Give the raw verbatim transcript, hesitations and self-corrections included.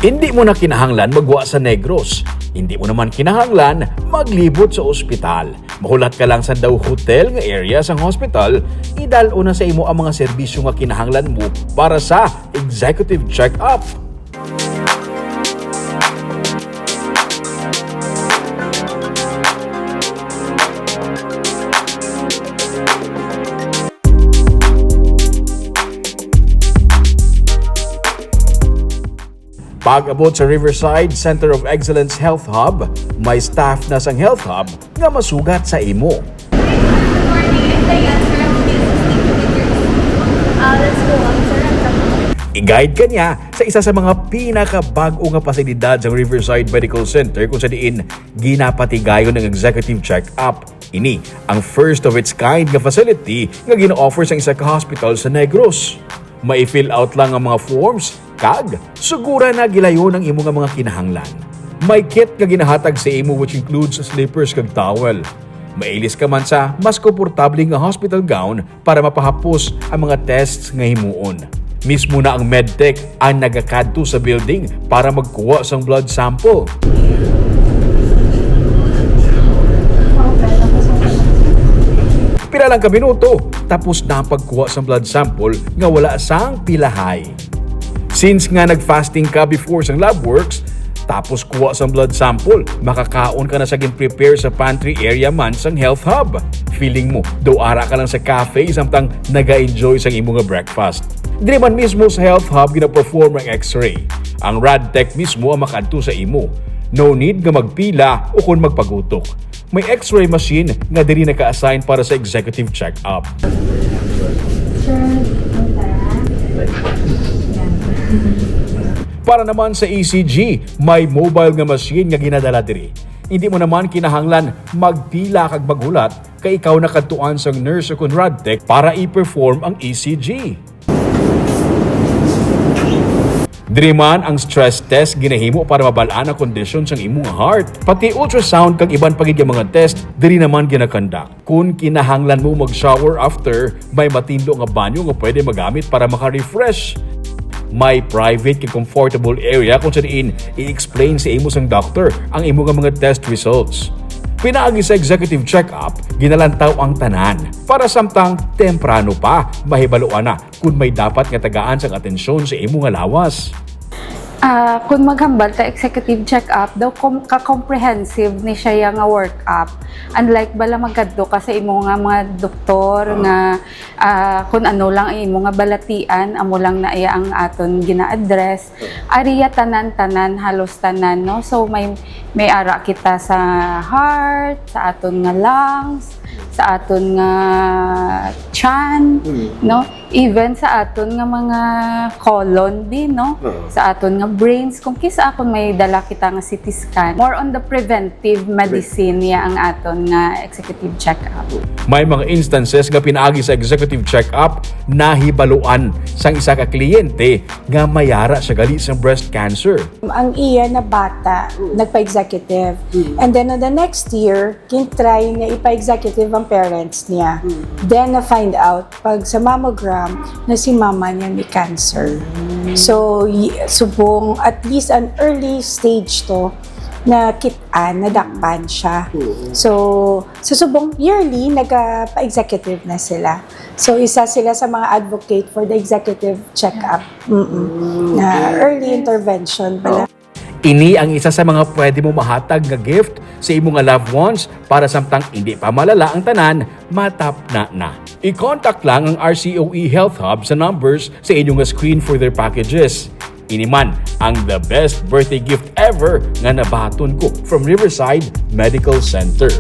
Hindi mo na kinahanglan magwa sa Negros. Hindi mo naman kinahanglan maglibot sa ospital. Mahulat ka lang sa daw hotel nga area sang hospital, idal-on na sa imo ang mga serbisyo nga kinahanglan mo para sa executive check-up. Pag-abot sa Riverside Center of Excellence Health Hub, may staff na sang Health Hub nga masugat sa imo. I-guide ka niya sa isa sa mga pinakabag-o nga pasilidad sa Riverside Medical Center, kung sa diin ginapatigayon ang executive check-up. Ini ang first of its kind nga facility nga gina-offer sang isa ka hospital sa Negros. Mai-fill out lang ang mga forms kag sugura na gilayon ang imo nga mga kinahanglan. May kit nga ginahatag sa imo, which includes slippers kag towel. Mailis ka man sa mas komportable nga hospital gown para mapahapos ang mga tests nga himuon. Mismo na ang medtech ang nagakadto sa building para magkuha sang blood sample. Pila lang ka minuto, tapos na ang pagkuha sang blood sample nga wala sang pilahay. Since nga nag-fasting ka before sang lab works, tapos kuha sang blood sample, makakaon ka na sa gin-prepare sa pantry area man sang Health Hub. Feeling mo, daw ara ka lang sa cafe samtang naga-enjoy sang imo nga breakfast. Diri man mismo sa Health Hub gina-perform ang X-ray. Ang Radtech mismo ang makadto sa imo. No need nga magpila o kon magpagutok. May X-ray machine nga diri naka-assign para sa executive check-up. Sir, punta. Yan. Para naman sa E C G, may mobile nga machine nga ginadala diri. Hindi mo naman kinahanglan magpila kag maghulat kay ikaw na kadtuan sang nurse o kon Radtech para i-perform ang E C G. Diri man ang stress test ginahimo para mabal-an ang kondisyon sang imong heart. Pati ultrasound kag iban pa gid nga mga test diri naman ginakandak. Kon kinahanglan mo mag-shower after, may matinlo nga banyo nga pwede magamit para maka-refresh. May private kag comfortable area kung sa diin i-explain sa imo sang doctor ang imo nga mga test results. Pinaagi sa executive check-up, ginalantaw ang tanan para samtang temprano pa mahibaluan na kon may dapat nga tagaan sang atensyon sa imo nga lawas. Ah, kung maghambal ta executive check-up, daw kom- ka-comprehensive ni siya nga workup. Unlike bala magkadto ka sa imo nga mga doktor nga ah, kung ano lang ang imo nga balatian, amo lang na iya ang aton gina-address. Ariya tanan-tanan, halos tanan, no? So may may ara kita sa heart, sa aton nga lungs, sa aton nga chan, no? Even sa aton nga mga colon din, no? Sa aton nga brains, kung kisa kung may dala kita nga C T scan. More on the preventive medicine niya ang aton nga executive check-up. May mga instances nga pinaagi sa executive check-up, nahibaluan sang isa ka kliyente nga may ara siya gali sang breast cancer. Ang iya na bata nagpa-executive. And then on the next year, gin-try niya ipa-executive ang parents niya. Then na-find out pag sa mammogram na si mama niya may cancer. So, y- subong at least an early stage to na kit-an, nadakpan siya. So, sa subong yearly, nagpa-executive na sila. So, isa sila sa mga advocate for the executive check-up. Mm-mm. Na early intervention pala. Ini ang isa sa mga pwede mo mahatag nga gift sa imo nga loved ones para samtang indi pa malala ang tanan, matapna na. I-contact lang ang R C O E Health Hub sa numbers sa inyo nga screen for their packages. Ini man ang the best birthday gift ever nga nabaton ko from Riverside Medical Center.